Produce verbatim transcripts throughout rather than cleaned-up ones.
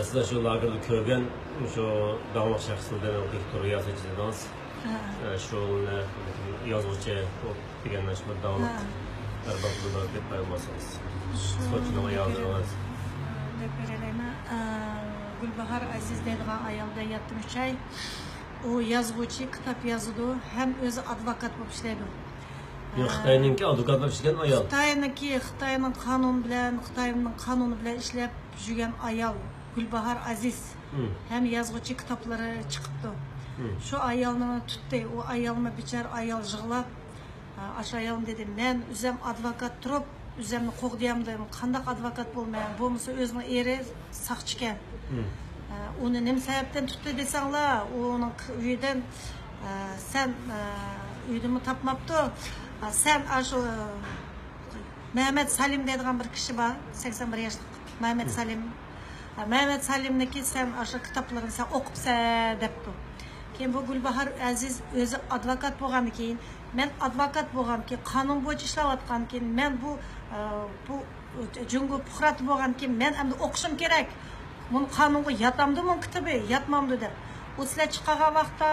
سىلەر شۇ لاگېردا كۆرگەن شۇ داڭلىق شەخسلەردىن دىكتور رىياسەتچى دېدىڭىز. ھە. ئە، شۇ يازغۇچى دېگەن شۇ بىر داڭلىق ھە. بىر باپلىدىن دەپ بەرمەسىڭىز. شۇ سوتچىنىڭ ئايالى دېگەن، دېدىڭىز. دەپ بېرەلەيمەن. ئە، گۈلباھار ئەزىز دەيدىغان ئايال دەيەتتىم ئۈچ ئاي. ئۇ يازغۇچى، كىتاب يازىدۇ، ھەم ئۆزى ئادۋوكات بولۇپ ئىشلەيدۇ. يا، ئە، خىتاينىڭكى ئادۋوكات بولۇپ ئىشلىگەن ئايال. خىتاينىڭكى، خىتاينىڭ قانۇنى بىلەن، خىتاينىڭ قانۇنى بىلەن ئىشلەپ يۈرگەن ئايال. گۈلباھار ئەزىز. مم. ھەم يازغۇچى، كىتابلىرى چىقىپتۇ. مم. شۇ ئايالنى تۇتتى. ئۇ ئايالمۇ بىچارە ئايال يىغلاپ، ئاشۇ ئايالمۇ دېدى، مەن ئۆزۈم ئادۋوكات تۇرۇپ، ئۆزۈمنى قوغدىيالمىدىم. قانداق ئادۋوكات بولىمەن؟ بولمىسا ئۆزىنىڭ ئېرى ساقچىكەن. مم. ئۇنى نېمە سەۋەبتىن تۇتتى دېسەڭلار، ئۇنىڭ ئۆيىدىن، سەن، ئۆيدىنمۇ تاپماپتۇ. سەن ئاشۇ مەمەت سالىم دەيدىغان بىر كىشى بار، سەكسەن بىر ياشلىق مەمەت سالىم. مەمەت سالىمنىڭكى سەن ئاشۇ كىتابلىرىنى سەن ئوقۇپسەن دەپتۇ. كېيىن بۇ گۈلباھار ئەزىز ئۆزى ئادۋوكات بولغاندىن كېيىن، مەن ئادۋوكات بولغانكىن، قانۇن بويىچە ئىشلەۋاتقانكىن، مەن بۇ، ئە، بۇ جۇڭگو پۇقراسى بولغانكىن، مەن ئەمدى ئوقۇشۇم كېرەك. بۇنى قانۇنغا ياتامدۇ، بۇنىڭ كىتابى ياتمامدۇ دەپ. ئۇ سىلەر چىقارغان ۋاقىتتا،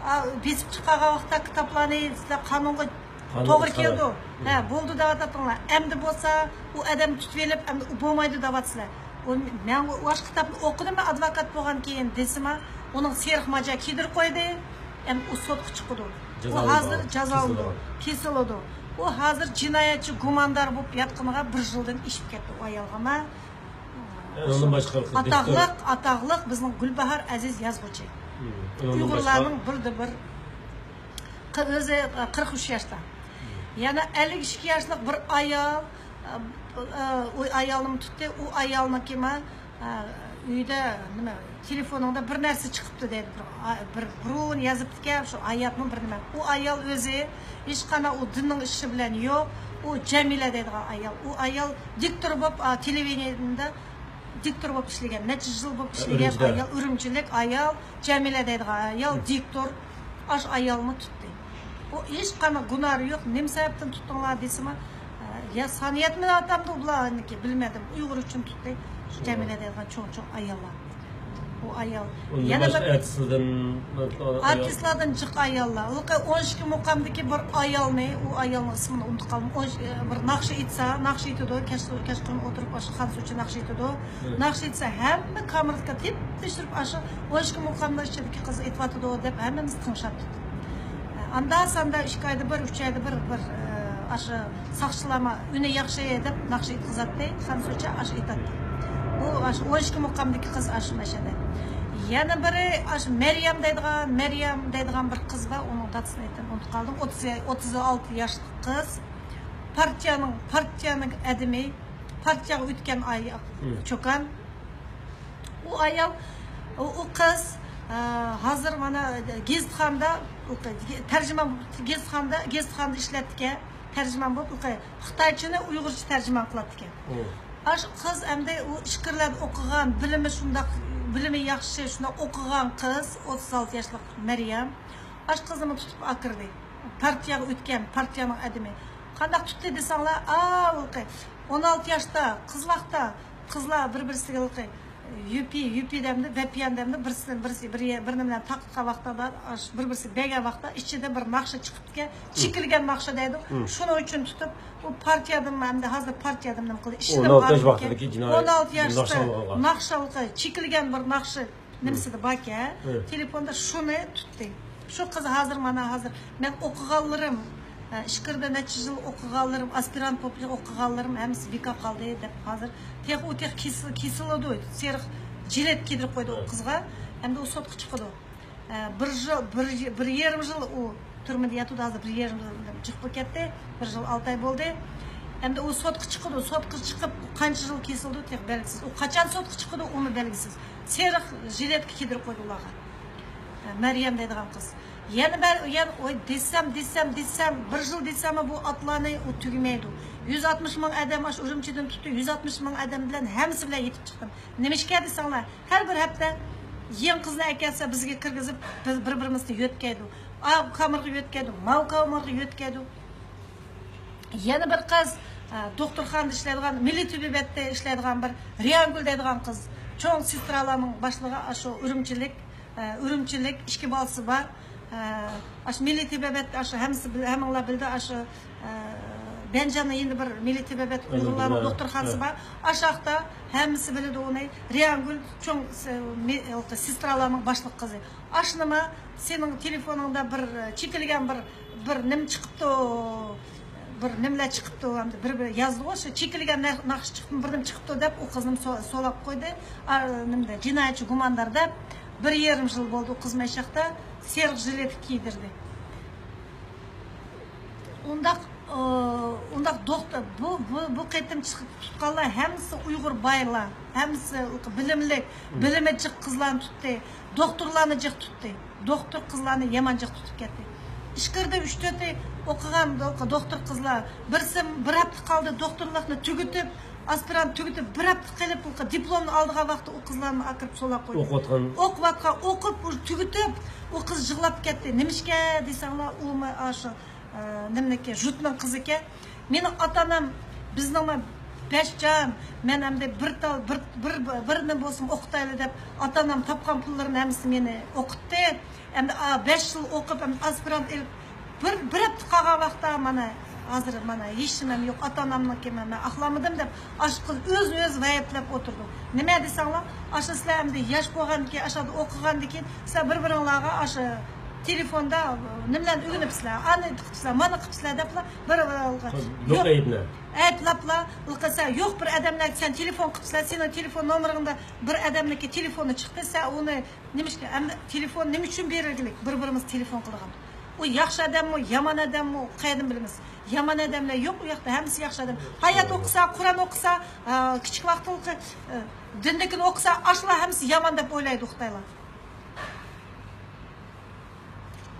ئا، بېسىپ چىقارغان ۋاقىتتا كىتابلارنى سىلەر قانۇنغا قانۇن توغرا ئىشلار. كېلىدۇ. ھە، بولدى دەۋاتاتتىڭلار. ئەمدى بولسا ئۇ ئادەمنى تۇتۇۋېلىپ، ئەمدى ئۇ بولمايدۇ دەۋاتىسىلەر. ئۇ مەن ئاشۇ كىتابنى ئوقۇدۇم، مەن ئادۋوكات بولغان كېيىن دېسىما، ئۇنىڭ سېرىق ماجا كىيدۈرۈپ قويدى. ئەمدى ئۇ سوتقا چىقىدۇ. ئۇ جازالىنىدۇ، ھازىر جازالىنىدۇ، كېسىلىدۇ. كېسىلىدۇ. ئۇ ھازىر جىنايەتچى گۇماندار بولۇپ ياتقىنىغا بىر يىلدىن ئېشىپ كەتتى ئۇ ئايالغىمۇ. ئۇنىڭدىن باشقا ئاتاقلىق، ئاتاقلىق بىزنىڭ گۈلباھار ئەزىز يازغۇچى. مم. ئۇنىڭدىن باشقا ئۇيغۇرلارنىڭ بىردە بىر. قى-، ئۆزى، ئە، قىرىق ئۈچ ياشتا. مم. يەنە ئەللىك ئىككى ياشلىق بىر ئايال، ئە، ئە، ئۇ ئايالنىمۇ تۇتتى. ئۇ ئايالنىڭكىمۇ، ئە، ئۆيدە نېمە، تېلېفونۇڭدا بىر نەرسە چىقىپتۇ دەيدۇ. بىر، ئا، بىر بۇرۇن يازىپتىكەن، شۇ ھاياتمۇ بىر نېمە. ئۇ ئايال ئۆزى ھېچقانداق ئۇ دىننىڭ ئىشى بىلەن يوق. ئۇ جەمىلە دەيدىغان ئايال. ئۇ ئايال دىكتور بولۇپ، ئا، تېلېۋىدېنىيەدە دىكتور بولۇپ ئىشلىگەن، نەچچە يىل بولۇپ ئىشلىگەن ئايال، ئۈرۈمچىلىك ئايال، جەمىلە دەيدىغان ئايال، دىكتور. ئاشۇ ئايالنى تۇتتى. ئۇ ھېچقانداق گۇناھى يوق، نېمە سەۋەبتىن تۇتتۇڭلار دېسىمۇ، يا سانىيەتمۇ ئاتامدۇ بۇلارنىڭكى، بىلمىدىم. ئۇيغۇر ئۈچۈن تۇتتى. شۇ جەمىلە دەيدىغان چوڭ-چوڭ ئاياللار. ئۇ ئايال. ئۇندىن يەنە باشقا بىر ئارتىسلاردىن، ئارتىسلاردىن جىق ئاياللار. ئۇ ئون ئىككى مۇقامدىكى بىر ئايالنى، ئۇ ئايالنىڭ ئىسمىنى ئۇنتۇپ قالدىم. ئون، بىر ناخشا ئېيتسا، ناخشا ئېيتىدۇ. كەچ-، كەچقۇرۇن ئولتۇرۇپ، ئاشۇ خانسۇچە ناخشا ئېيتىدۇ. ناخشا ئېيتسا، ھەممە كامېراتكا تېپىپ تېشىرىپ، ئاشۇ ئون ئىككى مۇقامنىڭ ئىچىدىكى قىز ئېيتىۋاتىدۇ دەپ، ھەممىمىز تىڭشاپتۇق. ئاندا ساندا ئىككى ئايدا بىر، ئۈچ ئايدا بىر، بىر، ئاشۇ ساقچىلارمۇ ئۈنى ياخشى دەپ ناخشا ئېيتقۇزاتتى، خانسۇچە ئاشۇ ئېيتاتتى. بۇ ئاشۇ ئون ئىككى مۇقامدىكى قىز ئاشۇ مەشەدە. يەنە بىرى ئاشۇ مەريەم دەيدىغان، مەريەم دەيدىغان بىر قىز بار، ئۇنىڭ دادىسىنى ئېيتىپ ئۇنتۇپ قالدىم. ئوتتۇز، ئوتتۇز ئالتە ياشلىق قىز. پارتىيەنىڭ، پارتىيەنىڭ ئادىمى، پارتىيەگە ئۆتكەن ئاي-، چوكان. ئۇ ئايال، ئۇ، ئۇ قىز، ئە، ھازىر مانا گېزىتخانىدا، ئۇ قىز، تەرجىمان، گېزىتخانىدا، گېزىتخانىدا ئىشلەپتىكەن. تەرجىمان بولۇپ، ئۇ قىز خىتايچىنى ئۇيغۇرچە تەرجىمان قىلاتتىكەن. ئاشۇ قىز ئەمدى ئۇ ئىچكىرىلەردە ئوقۇغان، بىلىمى شۇنداق، بىلىمى ياخشى، شۇنداق ئوقۇغان قىز، ئوتتۇز ئالتە ياشلىق مەريەم. ئاشۇ قىزنىمۇ تۇتۇپ ئاكىردى. پارتىيەگە ئۆتكەن، پارتىيەنىڭ ئادىمى. قانداق تۇتتى دېسەڭلار، ئا، ھېلىقى ئون ئالتە ياشتا، قىزلاقتا، قىزلار بىر-بىرسىگە ھېلىقى يۈپى، يۈپى دەمدى، ۋەپيان دەمدى، بىرسىدىن بىرسى، بىر، بىر نېمە بىلەن تارتقان ۋاقتىدا، ئاش-، بىر-بىرسىگە بەرگەن ۋاقىتتا ئىچىدە بىر ناخشا چىقىپتىكەن، چېكىلگەن ناخشا دەيدۇ. شۇنىڭ ئۈچۈن تۇتۇپ، ئۇ پارتىيەدىن ئەمدى ھازىر پارتىيەدىن نېمە قىلدى، ئىشتىن ئون ئالتە ياش ۋاقتىدىكى جىنايەت، ئون ئالتە ياشتا ناخشا ئالغانغا. ناخشا ھېلىقى چېكىلگەن بىر ناخشا نېمىسىدە باركەن، تېلېفوندا شۇنى تۇتتى. شۇ قىز ھازىر، مانا ھازىر مەن ئوقۇغانلىرىم، ئە، ئىچكىرىدە نەچچە يىل ئوقۇغانلىرىم، ئاسپىرانت بولۇپ ئوقۇغانلىرىم ھەممىسى بىكار قالدى دەپ ھازىر تېخى ئۇ تېخى كېسىل-، كېسىلىدۇ، سېرىق جىلەت كىيدۈرۈپ قويدى ئۇ قىزغا. ئەمدى ئۇ سوتقا چىقىدۇ. ئە، بىر يىل، بىر، بىر يېرىم يىل ئۇ تۈرمىدە ياتىدۇ، ھازىر بىر يېرىم يىل جىق بولۇپ كەتتى. بىر يىل ئالتە ئاي بولدى. ئەمدى ئۇ سوتقا چىقىدۇ، سوتقا چىقىپ قانچە يىل كېسىلىدۇ، تېخى بەلگىسىز. ئۇ قاچان سوتقا چىقىدۇ، ئۇمۇ بەلگىسىز. سېرىق ژىلېتكا كىيدۈرۈپ قويدى ئۇلارغا. مەريەم دەيدىغان قىز. يەنە بەر-، يەنە، ئوي، دېسەم، دېسەم، دېسەم، بىر يىل دېسەممۇ بۇ ئاتلارنى ئۇ تۈگىمەيدۇ. يۈز ئاتمىش مىڭ ئادەم ئاشۇ ئۈرۈمچىدىن تۇتتى، يۈز ئاتمىش مىڭ ئادەم بىلەن ھەممىسى بىلەن يېتىپ چىقتىم. نېمىشقا دېسەڭلار، ھەر بىر ھەپتە يېڭى قىزنى ئەكەلسە بىزگە كىرگۈزۈپ، بىز بىر-بىرىمىزنى يۆتكەيدۇ. ئاۋۇ كامېرغا يۆتكەيدۇ، ماۋۇ كامېرغا يۆتكەيدۇ. يەنە بىر قىز، ئە، دوختۇرخانىدا ئىشلەيدىغان، مىللىي تېبىباتتا ئىشلەيدىغان بىر رىيانگۈل دەيدىغان قىز. چوڭ سېسترالارنىڭ باشلىقى ئاشۇ ئۈرۈمچىلىك، ئە، ئۈرۈمچىلىك، ئىككى بالىسى بار. ئە، ئاشۇ مىللىي تېبابەت، ئاشۇ ھەممىسى بىل-، ھەممىڭلار بىلدى، ئاشۇ، ئە، بەنجاننىڭ يېنىدا بىر مىللىي تېبابەت ئۇيغۇرلارنىڭ دوختۇرخانىسى بار. ئاشاقتا ھەممىسى بىلىدۇ ئۇنى. ريانگۈل چوڭ س-، مى-، سېسترالارنىڭ باشلىق قىزى. ئاشۇنىما سېنىڭ تېلېفونۇڭدا بىر، ئە، چېكىلگەن بىر، بىر نېمە چىقىپتۇ، بىر نېمىلەر چىقىپتۇ، ھەمدە بىر، بىر يازدىغۇ، شۇ چېكىلگەن نەق-، ناخشا چىقىپتۇ، بىر نېمە چىقىپتۇ دەپ ئۇ قىزنىمۇ سو-، سولاپ قويدى. ئا، نېمىدە، جىنايەتچى گۇماندار دەپ بىر يېرىم يىل بولدى ئۇ قىز مەشەقتە سېرىق ژىلېت كىيدۈردى. ئۇنداق، ئا، ئۇنداق دوختۇر، بۇ، بۇ، بۇ قېتىم چىقىپ تۇتقانلار ھەممىسى ئۇيغۇر بايلار، ھەممىسى بىلىملىك، بىلىمى جىق قىزلارنى تۇتتى، دوختۇرلارنى جىق تۇتتى. دوختۇر قىزلارنى يامان جىق تۇتۇپ كەتتى. ئىچكىرىدە ئۈچ تۆتى ئوقۇغان دو-، دوختۇر قىزلار، بىرسى بىر ھەپتە قالدى دوختۇرلۇقنى تۈگىتىپ، ئاسپىرانت تۈگىتىپ، بىر ھەپتە قېلىپ، دىپلومنى ئالىدىغان ۋاقىتتا ئۇ قىزلارنى ئاكىرىپ سولاپ قويدى. ئوقۇۋاتقان. ئوقۇۋاتقان، ئوقۇپ، ئۇ تۈگىتىپ، ئۇ قىز يىغلاپ كەتتى. نېمىشقا دېسەڭلار، ئۇمۇ ئاشۇ، ئە، نېمىنىكى، ژۇتنىڭ قىزىكەن. مېنىڭ ئاتا-ئانام، بىزنىڭ بەش جان، مەن ئەمدى بىر تال، بىر، بىر، بىرنى بولسىمۇ ئوقۇتايلى دەپ، ئاتا-ئانام تاپقان پۇللىرىنى ھەممىسىنى مېنى ئوقۇتتى. ئەمدى، ئا، بەش يىل ئوقۇپ، ئەمدى ئاسپىرانت ئېلىپ، بىر، بىر ھەپتە قالغان ۋاقىتتا، مانا، ھازىر، مانا، ھېچنېمەم يوق، ئاتا-ئانامنىڭكى مەن، مەن ئاقلانمىدىم دەپ، ئاشۇ قىز ئۆزىنى ئۆزى ۋەيىپلەپ ئولتۇرىدۇ. نېمە دېسەڭلار، ئاشۇ سىلەر ئەمدى ياش بولغاندىن كېيىن، ئاشۇ يەردە ئوقۇغاندىن كېيىن، سىلەر بىر-بىرىڭلارغا ئاشۇ تېلېفوندا نېمىلەرنى ئۆگىنىپسىلەر، ئانى قىپسىلەر، مانا قىپسىلەر دەپلا، بىر-، يوق ئەيىبنى ئەيىبلەپلا، سەن يوق بىر ئادەملەرگە سەن تېلېفون قىپسىلەر، سېنىڭ تېلېفون نومۇرۇڭدا بىر ئادەمنىڭكى تېلېفونى چىقتى، سەن ئۇنى نېمىشقا، ئەمدى تېلېفون نېمە ئۈچۈن بېرىلگىلىك؟ بىر-بىرىمىز تېلېفون قىلىدىغان. ئۇ ياخشى ئادەممۇ، يامان ئادەممۇ، قەيەردىن بىلىمىز؟ يامان ئادەملەر يوق ئۇ ياقتا، ھەممىسى ياخشى ئادەم. ھايات ئوقۇسا، قۇرئان ئوقۇسا، ئا، كىچىك ۋاقتىدىكى، ئا، دىندىكىنى ئوقۇسا، ئاشۇلار ھەممىسى يامان دەپ ئويلايدۇ خىتايلار.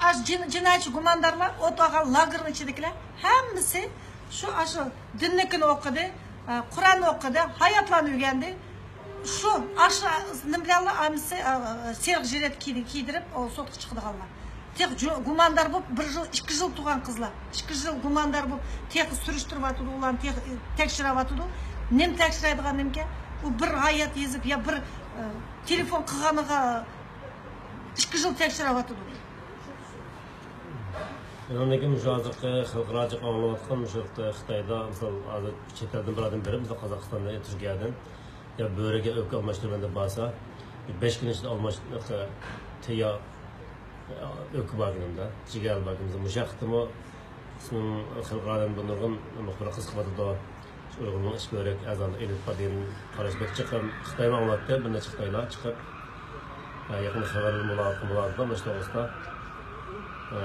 ئاشۇ جىن-، جىنايەتچى گۇماندارلار ئولتۇرغان لاگېرنىڭ ئىچىدىكىلەر ھەممىسى شۇ، ئاشۇ دىننىكىنى ئوقۇدى، ئا، قۇرئاننى ئوقۇدى، ھاياتلارنى ئۆگەندى. شۇ، ئاشۇ نېمە بىلەنلا ھەممىسى، ئا، سېرىق ژىلېت كىيدى-، كىيدۈرۈپ، ئۇ سوتقا چىقىدىغانلار. تېخى جۇ-، گۇماندار بولۇپ، بىر يىل، ئىككى يىل تۇرغان قىزلار. ئىككى يىل گۇماندار بولۇپ، تېخى سۈرۈشتۈرۈۋاتىدۇ، ئۇلارنى تېخى تەكشۈرۈۋاتىدۇ. نېمە تەكشۈرەيدىغان نېمىكەن؟ ئۇ بىر ھايات يېزىپ، يا بىر، ئا، تېلېفون قىلغىنىغا ئىككى يىل تەكشۈرۈۋاتىدۇ. ئۇنىڭدىن كېيىن مۇشۇ ھازىرقى خەلقئارا جىق ئاڭلىنىۋاتقان مۇشۇ خىتايدا، مىسال، ھازىر چەت ئەلدىن بىر ئادەم بېرىپ، مىسال، قازاقىستاندىن، تۈركىيەدىن، يا بۆرىگە ئۆپكە ئالماشتۇرىمەن دەپ بارسا، بەش كۈن ئىچىدە ئالماش-، تەييار ئۆپكە باركەن، جىگەر باركەن. مۇشۇ ھەقتىمۇ بىزنىڭ خەلقئارادىن بۇ نۇرغۇن مۇخبىرلار قىزىقىۋاتىدۇ. ئۇيغۇرنىڭ ئىچ بۆرەك ئەزالىرى ئېلىپ بار دېگەن قاراش بەك چىققان. خىتايمۇ ئاڭلاتتى، بىر نەچچە خىتايلار چىقىپ، ئە، يېقىندا خەۋەرلەر مۇلاقات، مۇلاقات مۇشۇ توغرىسىدا. ئە،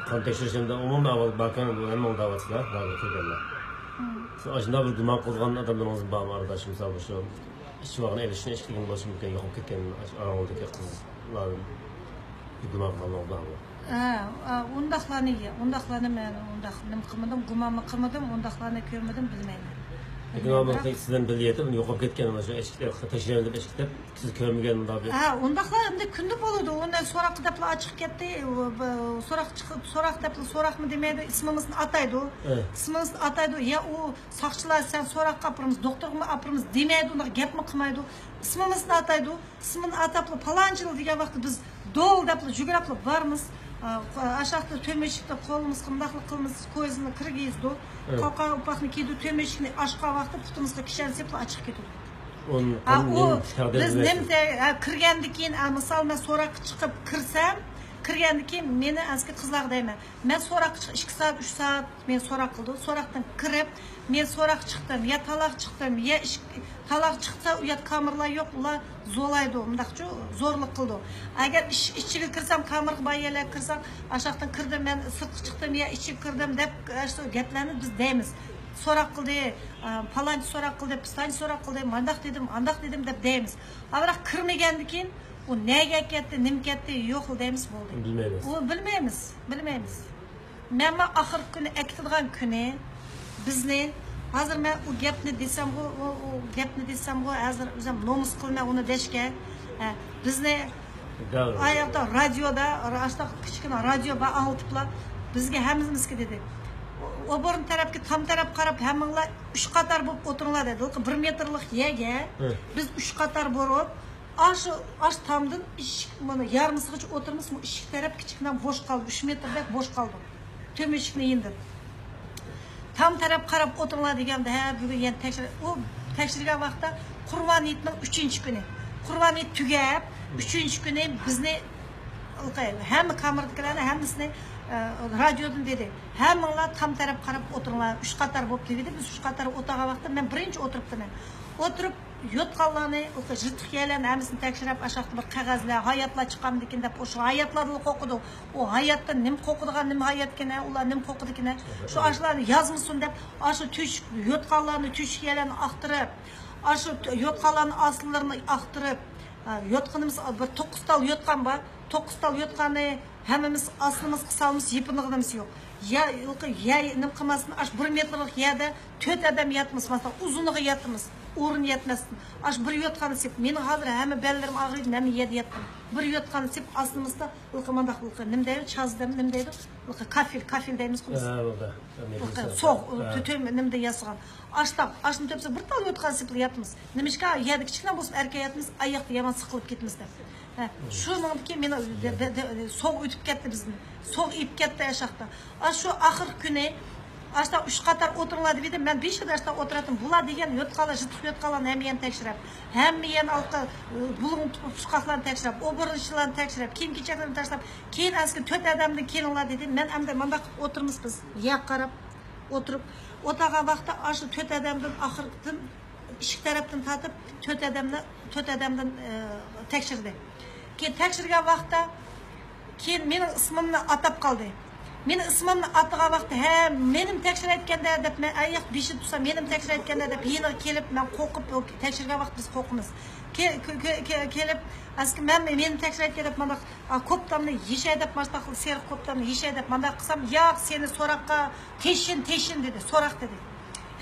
قان تەكشۈرۈشىمدە ئومۇمىي ئەھۋال باركەن، بۇ ھەممىڭلار دەۋاتىسىلەر، راگېر كىرگەنلەر. سىز ئاشۇنداق بىر گۇمان قىلغان ئادەملىرىڭىز بارمۇ، ئارىداش؟ مىسال، مۇشۇ ئىچىۋالغان ئېلىشنى ئىچكۈزگەن بولۇشى مۇمكىن، يوقاپ كەتكەن ئاراڭىزدىكى قىزلاردىن گۇمان قىلغانلىرىڭىز بارمۇ؟ ھە، ئۇنداقلارنى، ئۇنداقلارنى مەن ئۇنداق نېمە قىلمىدىم، گۇمانمۇ قىلمىدىم، ئۇنداقلارنى كۆرمىدىم، بىلمەيمەن. لېكىن ئۇ بىلمەيمەن، بىراق سىزدىن بىللە يېتىپ، يوقاپ كەتكەن، مانا شۇ ئىچكى تەكشۈرۈۋېلىپ ئىچكى كېتىپ، سىز كۆرمىگەن مۇنداق بىر ھە، ئۇنداقلار ئەمدى كۈندە بولىدۇ. ئۇنى سوراققا دەپلا ئاچىقىپ كەتتى. ئۇ، بۇ، سوراق چىقىپ، سوراق دەپلا سوراقمۇ دېمەيدۇ، ئىسمىمىزنى ئاتايدۇ. ھە. ئىسمىمىزنى ئاتايدۇ. يا ئۇ ساقچىلار سەن سوراققا ئاپىرىمىز، دوختۇرغىمۇ ئاپىرىمىز دېمەيدۇ، ئۇنداق گەپمۇ قىلمايدۇ. ئىسمىمىزنى ئاتايدۇ. ئىسمىنى ئاتاپلا پالانچىلا دېگەن ۋاقىتتا بىز دول دەپلا يۈگۈرەپلا بارىمىز. ئا، ئاشاقتا تۆمۈرچىكتە قولىمىزغا مۇنداقلا قىلىمىز، كويزىنى كىرگۈزىدۇ. ھە. قالقان ئوپاقنى كىيدۇ، تۆمۈرچىكنى ئاچقان ۋاقىتتا پۇتىمىزغا كىشەن سېلىپلا ئاچىقىپ كېتىدۇ. ھە، ئۇ بىز نېمە، ھە، كىرگەندىن كېيىن، ھە، مىسال، مەن سوراققا چىقىپ كىرسەم، كىرگەندىن كېيىن مېنى ئەسكى قىزلارغا دەيمەن. مەن سوراققا چىقىپ ئىككى سائەت، ئۈچ سائەت مېنى سوراق قىلىدۇ. سوراقتىن كىرىپ، مەن سوراققا چىقتىم، يا تالاغا چىقتىم، يا ئىش-، تالاغا چىقسا، ئۇ يەردە كامېرلار يوق، ئۇلار زولايدۇ، مۇنداقچۇ زورلۇق قىلىدۇ. ئەگەر ئىش-، ئىچىگە كىرسەم، كامېرغا بار يەرلەرگە كىرسەم، ئاشاقتىن كىردىم، مەن سىرتقا چىقتىم يا ئىچىگە كىردىم دەپ، ئاشۇ گەپلەرنى بىز دەيمىز. سوراق قىلدى، ئە، پالانچى سوراق قىلدى، پىستانچى سوراق قىلدى، مانداق دېدىم، ئانداق دېدىم دەپ دەيمىز. ئا، بىراق كىرمىگەندىن كېيىن، ئۇ نەگە كەتتى، نېمە كەتتى، يوق دەيمىز، بولدى. بىلمەيمىز. ئۇ بىلمەيمىز، بىلمەيمىز. مەنمۇ ئاخىرقى كۈنى ئەكېتىدىغان كۈنى بىزنى، ھازىر مەن ئۇ گەپنى دېسەمغۇ، ئۇ، ئۇ گەپنى دېسەمغۇ، ھازىر ئۆزۈم نومۇس قىلىمەن ئۇنى دەشكە. ھە، بىزنى ئاياقتا رادىيودا، ئاشۇنداق كىچىككىنە رادىيو بار ئاڭلىتىپلا، بىزگە ھەممىمىزگە دېدى. ئوبورنا تەرەپكە، تام تەرەپ قاراپ ھەممىڭلار ئۈچ قاتار بولۇپ ئولتۇرۇڭلار دېدى. بىر مېتىرلىق يەرگە بىز ئۈچ قاتار بولۇپ، ئاشۇ ئاش تامدىن ئىشىك، مانا، يارمىسىغىچە ئولتۇرىمىز. بۇ ئىشىك تەرەپ كىچىككىنە بوش قالدى، ئۈچ مېتىردەك بوش قالدى. تۆمۈر ئىشىكنى يېنىدىن. تام تەرەپ قاراپ ئولتۇرۇڭلار دېگەندە، ھە، بۈگۈن يەنە تەكشۈر-، ئۇ تەكشۈرگەن ۋاقىتتا قۇربان ھېيتنىڭ ئۈچىنچى كۈنى. قۇربان ھېيت تۈگەپ، ئۈچىنچى كۈنى بىزنى ھەممە كامېردىكىلەرنى ھەممىسىنى، ئە، رادىيودىن دېدى. ھەممىڭلار تام تەرەپ قاراپ ئولتۇرۇڭلار، ئۈچ قاتار بولۇپ دېدى. بىز ئۈچ قاتار ئولتۇرغان ۋاقىتتا مەن بىرىنچى ئولتۇرۇپتىمەن. ئولتۇرۇپ، يوتقانلارنى، يىرتىق يەرلەرنى ھەممىسىنى تەكشۈرۈپ، ئاشاقتا بىر قەغەزلەر، ھاياتلار چىقامدىكىن دەپ، ئاشۇ ھاياتلاردىن قورقىدۇ. ئۇ ھاياتتا نېمە قورقىدىغان، نېمە ھاياتكىن، ھە، ئۇلار نېمە قورقىدىكىن، ھە؟ شۇ ئاشۇلارنى يازمىسۇن دەپ، ئاشۇ تۆشۈك، يوتقانلارنى، تۆشۈك يەرلەرنى ئاختۇرۇپ، ئاشۇ يوتقانلارنى ئاستىلىرىنى ئاختۇرۇپ، ھە، يوتقىنىمىز بىر توققۇز تال يوتقان بار. توققۇز تال يوتقاننى ھەممىمىز ئاستىمىزغا قىسالمىز، يېپىنىدىغىنىمىز يوق. يا، يا نېمە قىلماستىن، ئاشۇ بىر مېتىرلىق يەردە تۆت ئادەم ياتىمىز، مەسىلەن، ئۇزۇنىغا ياتىمىز، ئورۇن يەتمەستىن. ئاشۇ بىر يوتقاننى سېلىپ، مېنىڭ ھازىر ھەممە بەللىرىم ئاغرىيدۇ، ھەممە يەردە ياتتىم. بىر يوتقاننى سېلىپ، ئاستىمىزدا ھېلىقى مانداق، ھېلىقى نېمە دەيدۇ، چاز دەم، نېمە دەيدۇ، ھېلىقى كافىل، كافىل دەيمىز، ھە، ھېلىقى سوغ، تۆ-، نېمىدە ياسىغان. ئاشتاق، ئاشنى تۆپسە بىر تال يوتقان سېپىل ياتىمىز. نېمىشقا؟ يەردە كىچىكلا بولسۇن ئەركەن ياتىمىز، ئاياقتا يامان سىقىلىپ كېتىمىز دەپ. ھە، شۇنىڭدىكى مېنى دە-، دە-، دە-، سوغ ئۆتۈپ كەتتى بىزنى. سوغ ئېيىپ كەتتى ئاشاقتا. ئاشۇ ئاخىرقى كۈنى، ئاشتا ئۈچ قاتار ئولتۇرۇڭلار دېدى. مەن بېشىدا ئاشتا ئولتۇراتتىم. بۇلار دېگەن يوتقانلار، يىرتىق يوتقانلارنى ھەممە يەرنى تەكشۈرۈپ، ھەممە يەرنى ئالقا، بۇلۇڭ پۇچقاقلارنى تەكشۈرۈپ، ئوبورنىچىلارنى تەكشۈرۈپ، كىيىم كېچەكلىرىنى تاشلاپ، كېيىن ئەسكى تۆت ئادەمدىن كېلىڭلار دېدى. مەن ئەمدى مانداق قىلىپ ئولتۇرىمىز بىز. يەرگە قاراپ ئولتۇرۇپ ئولتۇرغان ۋاقىتتا ئاشۇ تۆت ئادەمدىن ئاخىرقىدىن ئىشىك تەرەپتىن تارتىپ تۆت ئادەمنى، تۆت ئادەمدىن، ئە، تەكشۈردى. كېيىن تەكشۈرگەن ۋاقىتتا كېيىن مېنىڭ ئىسمىمنى ئاتاپ قالدى. مېنىڭ ئىسمىمنى ئاتىغان ۋاقىتتا، ھە، مېنىمۇ تەكشۈرەيدىكەندە دەپ، مەن ئاياق بېشىدا تۇرسام، مېنىمۇ تەكشۈرەيدىكەندە دەپ يېنىغا كېلىپ، مەن قورقۇپ، ئۇ تەكشۈرگەن ۋاقىت بىز قورقىمىز. كە-، كە-، كە-، كە-، كېلىپ، ئەسكى مەن، مېنى تەكشۈرەيدىكەن دەپ مانداق، ئا، كوپتامنى يېشەي دەپ، ماشۇنداق قىلىپ سېرىق كوپتامنى يېشەي دەپ مانداق قىلسام، ياق، سېنى سوراققا تېشىن، تېشىن دېدى، سوراق دېدى.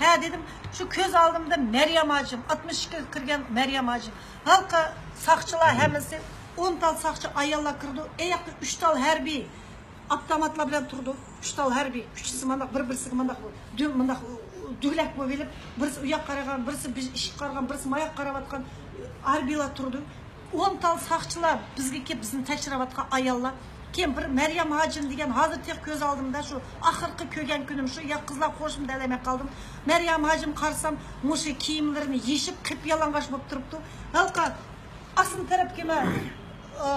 ھە دېدىم، شۇ كۆز ئالدىمدا مەريەم ھاجىم، ئاتمىش ئىككىگە كىرگەن مەريەم ھاجىم. ھالقا ساقچىلار ھەممىسى، ئون تال ساقچى ئاياللار كىرىدۇ، ئاياقتا ئۈچ تال ھەربىي ئاپتوماتلار بىلەن تۇرىدۇ. ئۈچ تال ھەربىي، ئۈچىسى مانداق بىر-بىرسىگە مانداق دۈ-، مانداق دۈگلەك بولۇپ ئېلىپ، بىرسى ئۇ ياققا قارىغان، بىرسى بىز ئىشىككە قارىغان، بىرسى ما ياققا قاراۋاتقان ھەربىيلار تۇرىدۇ. ئون تال ساقچىلار بىزگە كېلىپ، بىزنى تەكشۈرۈۋاتقان ئاياللار. كېيىن بىر مەريەم ھاجىم دېگەن، ھازىر تېخى كۆز ئالدىمدا شۇ، ئاخىرقى كۆرگەن كۈنۈم شۇ، يا قىزلار قوشۇم دەلەيمەن قالدىم. مەريەم ھاجىم قارىسام، مۇشۇ كىيىملىرىنى يېشىپ، قىپيالىڭاچ بولۇپ تۇرۇپتۇ. ھېلىقى ئاستىن تەرەپكە مەن، ئى،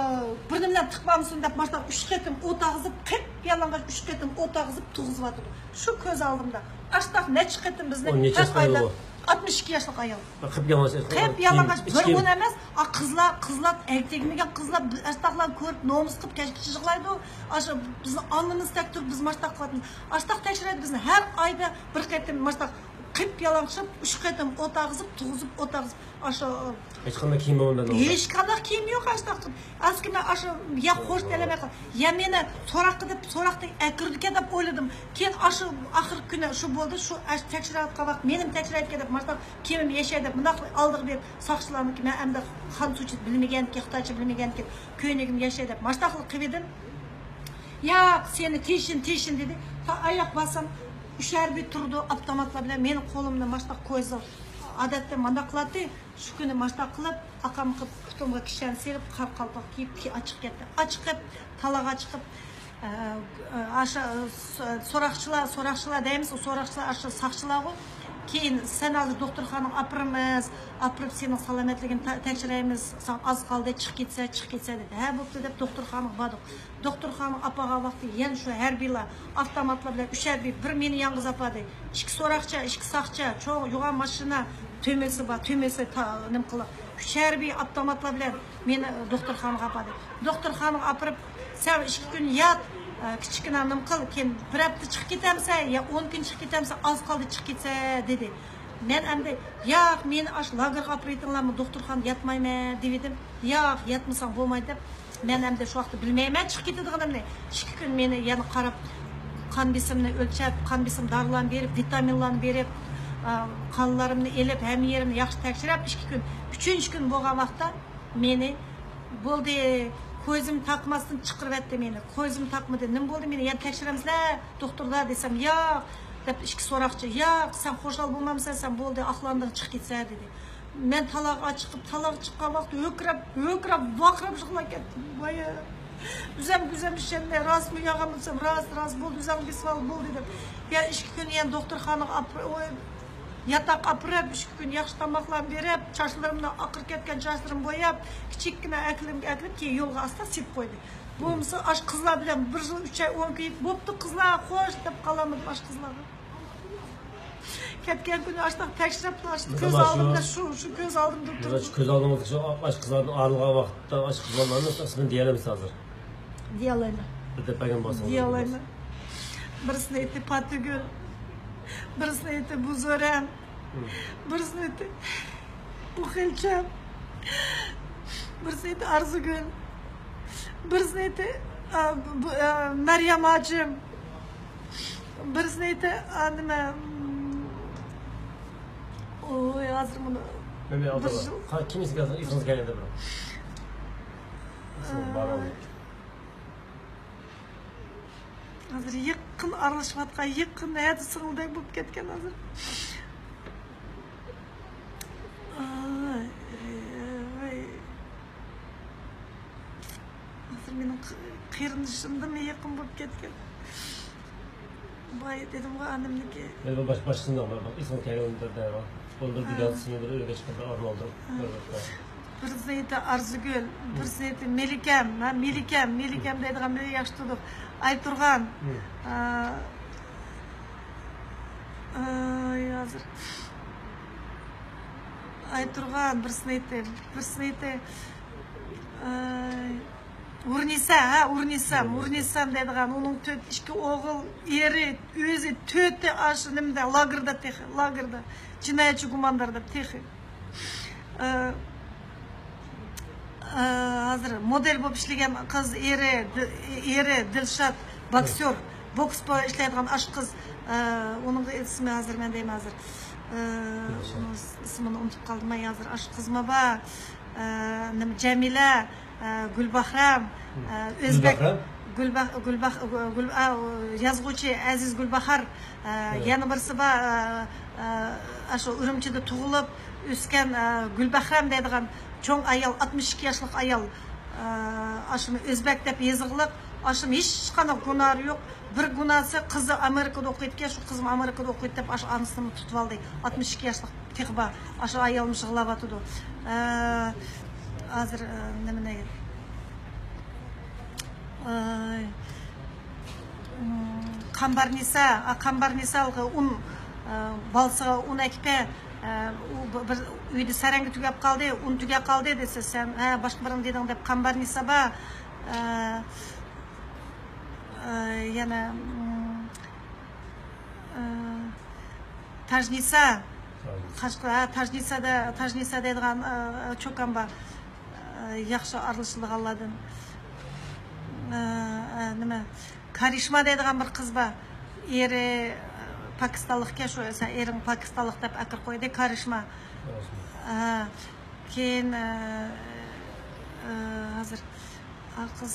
بىر نېمىلەر تىقمامسۇن دەپ، ماشۇنداق ئۈچ قېتىم ئوت ئاغزىپ، قىپيالىڭاچ ئۈچ قېتىم ئوت ئاغزىپ تۇغۇزۇۋاتىدۇ. شۇ كۆز ئالدىمدا. ئاشتاق نەچچە قېتىم بىزنى ئۇ نەچچە ياش ئايال ئايال؟ ئۇ؟ ئاتمىش ئىككى ياشلىق ئايال. قىپيالىڭاچ، قىپيالىڭاچ، بىر ئون ئەمەس. ئا، قىزلار، قىزلار ئەگتەگمىگەن قىزلار، بىز ئاشتاقلارنى كۆرۈپ نومۇس قىلىپ كەچكىچە يىغلايدۇ. ئاشۇ بىزنى ئالنىمىزدەك تۇرۇپ بىز ماشتاق قىلىۋاتىمىز. ئاشتاق تەكشۈرەيدۇ بىزنى ھەر ئايدا بىر قېتىم ماشتاق قىپيالىڭاچ ئۈچ قېتىم ئوت ئاغزىپ، تۇغۇزۇپ، ئوت ئاغزىپ. ئاشۇ ھېچقانداق كىيىم بولمىدى. ھېچقانداق كىيىم يوق ئاشتاق. ئەسكى مەن ئاشۇ يا خوش تەلەمە قىل-، يا مېنى سوراق قىلىپ، سوراقتا ئەكىردىكەن دەپ ئويلىدىم. كېيىن ئاشۇ ئاخىرقى كۈنى شۇ بولدى، شۇ ئاشۇ تەكشۈرۈۋاتقان ۋاقىت مېنىمۇ تەكشۈرەيدىكەن دەپ، ماشۇنداق كىيىمىم ياشاي دەپ، مۇنداق ئالدىغا بېرىپ ساقچىلارنىڭكى، مەن ئەمدى خەنزۇچە بىلمىگەنكىن، خىتايچە بىلمىگەنكىن، كۆينىكىم ياشاي دەپ، ماشۇنداق قىلىپ قىلىۋىدىم. ياق، سېنى تېشىن، تېشىن دېدى. تا ئاياق باسسام، ئۈچ ھەربىي تۇرىدۇ، ئاپتوماتلار بىلەن مېنىڭ قولۇمنى ماشۇنداق قويسا، ئادەتتە مانداق قىلاتتى. شۇ كۈنى ماشۇنداق قىلىپ، ئاقام قىلىپ، پۇتۇمغا كىشەن سېلىپ، قارا قالپاق كىيىپ، كى-، ئاچىقىپ كەتتى. ئاچىقىپ، تالاغا چىقىپ، ئە، ئاشۇ، سو-، سوراقچىلار، سوراقچىلار دەيمىز، ئۇ سوراقچىلار ئاشۇ ساقچىلارغۇ. كېيىن، سەن ھازىر دوختۇرخانىغا ئاپىرىمىز، ئاپىرىپ سېنىڭ سالامەتلىكىنى تە-، تەكشۈرەيمىز، ساڭا ئاز قالدى، چىقىپ كەتسە، چىقىپ كەتسە دېدى. ھە، بوپتۇ دەپ دوختۇرخانىغا باردۇق. دوختۇرخانىغا ئاپارغان ۋاقتى يەنە شۇ ھەربىيلار، ئاپتوماتلار بىلەن ئۈچ ھەربىي بىر مېنى يالغۇز ئاپاردى. ئىككى سوراقچى، ئىككى ساقچى، چوڭ يوغان ماشىنا، تۈمىسى بار، تۈمىسى تا-، نېمە قىلىپ، ئۈچ ھەربىي ئاپتوماتلار بىلەن مېنى دوختۇرخانىغا ئاپاردى. دوختۇرخانىغا ئاپىرىپ، سەن ئىككى كۈن يات، ئە، كىچىككىنە نېمە قىل، كېيىن بىر ھەپتە چىقىپ كېتەمسەن يا ئون كۈن چىقىپ كېتەمسەن، ئاز قالدى چىقىپ كەتسە دېدى. مەن ئەمدى، ياق، مېنى ئاشۇ لاگېرغا ئاپىرىۋېتىڭلارمۇ، دوختۇرخانىدا ياتمايمەن دېۋىدىم. ياق، ياتمىساڭ بولمايدۇ دەپ، مەن ئەمدى شۇ ۋاقىتتا بىلمەيمەن چىقىپ كېتىدىغىنىمنى. ئىككى كۈن مېنى يەنە قاراپ، قان بېسىمنى ئۆلچەپ، قان بېسىم دارىلارنى بېرىپ، ۋىتامىنلارنى بېرىپ، ئا، قانلىرىمنى ئېلىپ، ھەممە يېرىمنى ياخشى تەكشۈرۈپ، ئىككى كۈن، ئۈچىنچى كۈن بولغان ۋاقىتتا مېنى، بولدى، كويزىم تاقىماستىن چىقىرىۋەتتى مېنى. كويزىم تاقمىدى. نېمە بولدى؟ مېنى يەنە تەكشۈرەمسىلەر، دوختۇرلار دېسەم، ياق، دەپ ئىككى سوراقچى، ياق، سەن خۇشال بولمامسەن، سەن بولدى، ئاقلاندىڭ، چىق كېتىسەن دېدى. مەن تالاغا چىقىپ، تالاغا چىققان ۋاقىتتا ھۆكرەپ، ھۆكرەپ، ۋارقىراپ يىغلاپ كەتتىم. ۋاي، ئۆزەم، ئۆزەم ئىشەنمەي، راستمۇ يالغانمۇ دېسەم، راست، راست، بولدى، ئۆزەڭ بېسىۋال، بولدى دەپ. يا ئىككى كۈن يەنە دوختۇرخانىغا ئاپىرىپ، ياتاققا ئاپىرىپ، ئىككى كۈن ياخشى تاماقلارنى بېرىپ، چاچلىرىمنى، ئاقىرىپ كەتكەن چاچلىرىمنى بوياپ، كىچىككىنە ئەكىلىمگە ئەكىلىپ، كېيىن يولغا ئاستا سېلىپ قويدى. بولمىسا ئاشۇ قىزلار بىلەن بىر يىل ئۈچ ئاي ئون كۈن بوپتۇ، قىزلار خوش دەپ قالالمىدىم ئاشۇ قىزلارغا. كەتكەن كۈنى ئاشۇنداق تەكشۈرۈپ، ئاشۇ كۆز ئالدىمدا، شۇ، شۇ كۆز ئالدىمدا تۇرىدۇ. كۆز ئالدىڭىزدا شۇ ئاشۇ قىزلاردىن ئايرىلغان ۋاقىتتا ئاشۇ قىزلارنىڭ ئىسمىنى دېيەلەمسىز ھازىر؟ دېيەلەيمەن. بىر دەپ بەرگەن بولسىڭىز. دېيەلەيمەن. بىرسىنى ئېيتتى پاتىگۈل، بىرسىنى ئېيتتى بۇزۆرەم، بىرسىنى ئېيتتى بۇخىلچەم، بىرسىنى ئېيتتى ئارزۇگۈل، بىرسىنى ئېيتتى، ئا، بۇ، ئا، مەريەم ھاجىم، بىرسىنى ئېيتتى، ئا، نېمە، ئوي، ھازىر مۇنۇ بىر يىل. كىم ئېسىڭىزگە كەلگەندە بىر. ئىسمى بار ئۇنىڭ. ھازىر يېقىن ئارىلىشىۋاتقان، يېقىن ھەدە سىڭىلدەك بولۇپ كەتكەن ھازىر. ئاي، ئاي. ھازىر مېنىڭ قېرىندىشىمدىنمۇ يېقىن بولۇپ كەتكەن. باي دېدىمغۇ ئانامنىڭكى. مەن بۇ باش-، باشقىسىنى ئاڭلىدىم. ئىسمى كەلگەندە دەۋا. ئۇندا بىر يازسىنى بىر ئۆيگە چىققاندا ئارمالدىم. بىرسىنى ئېيتتى ئارزۇگۈل، بىرسىنى ئېيتتى مەلىكەم، ھە، مەلىكەم، مەلىكەم دەيدىغان بىلەن ياخشى تۇردۇق. ئايتۇرغان. ئا، ئاي، ھازىر. ئايتۇرغان، بىرسىنى ئېيتتى، بىرسىنى ئېيتتى. ئاي، ھۇرنىسا، ھە، ھۇرنىسام، ھۇرنىسام دەيدىغان. ئۇنىڭ تۆت، ئىككى ئوغۇل، ئېرى، ئۆزى، تۆتى ئاشۇ نېمىدە، لاگېردا تېخى، لاگېردا. جىنايەتچى گۇماندار دەپ تېخى. ئە، ئە، ھازىر مودېل بولۇپ ئىشلىگەن قىز ئېرى، دى-، ئېرى دىلشات، بوكسيور، بوكس بويىچە ئىشلەيدىغان ئاشۇ قىز. ئە، ئۇنىڭ ئىسمى ھازىر مەن دەيمەن ھازىر. ئە، ئۇنىڭ ئىسمىنى ئۇنتۇپ قالدىم مەن ھازىر. ئاشۇ قىزمۇ بار. ئە، نېمە، جەمىلە، ئە، گۈلباھرام، ئە، ئۆزبەك، گۈلباھرام؟ گۈلباھ-، گۈلباھ-، گۈل-، ئا، يازغۇچى ئەزىز گۈلباھار، ئە، يەنە بىرسى بار، ئە، ئە، ئاشۇ ئۈرۈمچىدە تۇغۇلۇپ، ئۆسكەن، ئە، گۈلبەھرەم دەيدىغان چوڭ ئايال، ئاتمىش ئىككى ياشلىق ئايال، ئە، ئاشۇنى ئۆزبەك دەپ يېزىقلىق، ئاشۇنىڭ ھېچقانداق گۇناھى يوق. بىر گۇناھسى قىزى ئامېرىكىدا ئوقۇيدىكەن، شۇ قىزمۇ ئامېرىكىدا ئوقۇيدۇ دەپ، ئاشۇ ئانىسىنىمۇ تۇتۇۋالدى. ئاتمىش ئىككى ياشلىق تېخى بار. ئاشۇ ئايالمۇ يىغلاۋاتىدۇ. ئە، ھازىر، ئە، نېمىنى، ئە، قامبارنىسا، ئا، قامبارنىسا ئۇن، ئە، بالىسىغا ئۇن ئەكىپە، ئە، ئۇ بىر، بىر ئۆيدە سەرەڭگە تۈگەپ قالدى، ئۇن تۈگەپ قالدى دېسە، سەن، ھە، باشقا بىرىنى دېدىڭ دەپ قامبارنىسا بار. ئە، ئە، يەنە، ئە، تاجنىسا. تاجنىسا. قاشقا، ھە، تاجنىسا دە-، تاجنىسا دەيدىغان، ئە، چوكان بار. ئە، ياخشى ئارىلىشىدىغانلاردىن. ئە، ئە، نېمە؟ كارىشما دەيدىغان بىر قىز بار. ئېرى، ئە، پاكىستانلىقكەن، شۇ، سەن ئېرىڭ پاكىستانلىق دەپ ئەكىر قويدى، كارىشما. ھە. كېيىن، ئە، ئە، ھازىر، ئا، قىز،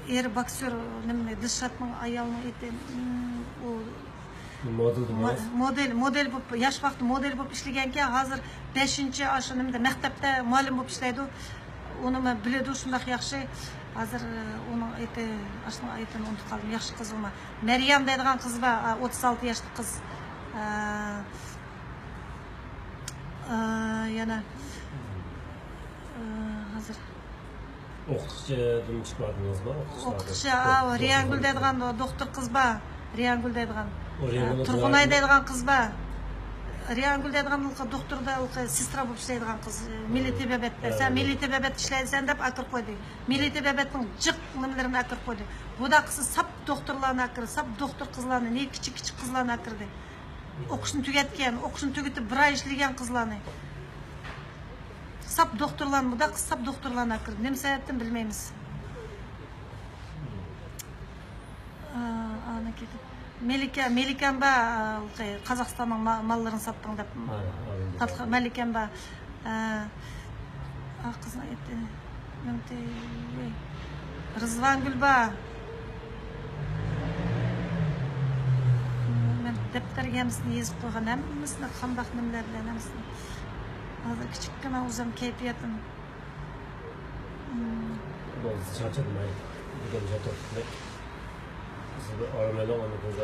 ئېرى بوكسيور، نېمە، دىلشاتنىڭ ئايالىنىڭ ئېتى، ئۇ مودېل دېمەيسىز؟ مودېل، مودېل بولۇپ، ياش ۋاقتى مودېل بولۇپ ئىشلىگەنكەن، ھازىر بەشىنچى ئاشۇ نېمىدە، مەكتەپتە مۇئەللىم بولۇپ ئىشلەيدۇ. ئۇنى مەن بىلىدۇ، شۇنداق ياخشى. ھازىر، ئۇنىڭ ئېتى، ئاشۇنىڭ ئېتىنى ئۇنتۇپ قالدىم. ياخشى قىز ئۇمۇ. مەريەم دەيدىغان قىز بار، ئوتتۇز ئالتە ياشلىق قىز. ئە، ئە، يەنە، ئە، ھازىر. ئوقۇتقۇچىدىن چىقىۋاتىمىزمۇ؟ ئوقۇتقۇچى، ئاۋۇ، رىيانگۈل دەيدىغان دوختۇر قىز بار. رىيانگۈل دەيدىغان. ئۇ رىيانگۈل، تۇرغۇنئاي دەيدىغان قىز بار. رىيانگۈل دەيدىغان دوختۇردا سېسترا بولۇپ ئىشلەيدىغان قىز. مىللىي تېبابەتتە. سەن مىللىي تېبابەتتە ئىشلەيسەن دەپ ئەكىرىپ قويدى. مىللىي تېبابەتنىڭ جىق نېمىلىرىنى ئەكىرىپ قويدى. بۇدا قىزى ساپ دوختۇرلارنى ئەكىردى. ساپ دوختۇر قىزلارنى، نى كىچىك كىچىك قىزلارنى ئەكىردى. ئوقۇشنى تۈگەتكەن، ئوقۇشنى تۈگىتىپ بىر ئاي ئىشلىگەن قىزلارنى. ساپ دوختۇرلارنى، بۇدا قىز ساپ دوختۇرلارنى ئەكىردى. نېمە سەۋەبتىن بىلمەيمىز. ئا، ئانا كېتىپ. مەلىكە، مەلىكەم بار، ئا، قازاقىستاننىڭ ما-، ماللىرىنى ساتتىڭ دەپ. ھە، ھە، مەلىكەم بار. ئا، ئا، قىزنىڭ ئېتى. رىزۋانگۈل بار. مەن دەپتەرگە ھەممىسىنى يېزىپ قويغان، ھەممىسىنى قانداق نېمىلەر بىلەن ھەممىسىنى. ھازىر كىچىككىنە ئۆزۈم كەيپىياتىم. مم. بولدى، چارچادىم مەن. بۈگۈن چاتاق. سىز بىر ئارام ئېلىڭ، ئاندىن كېيىن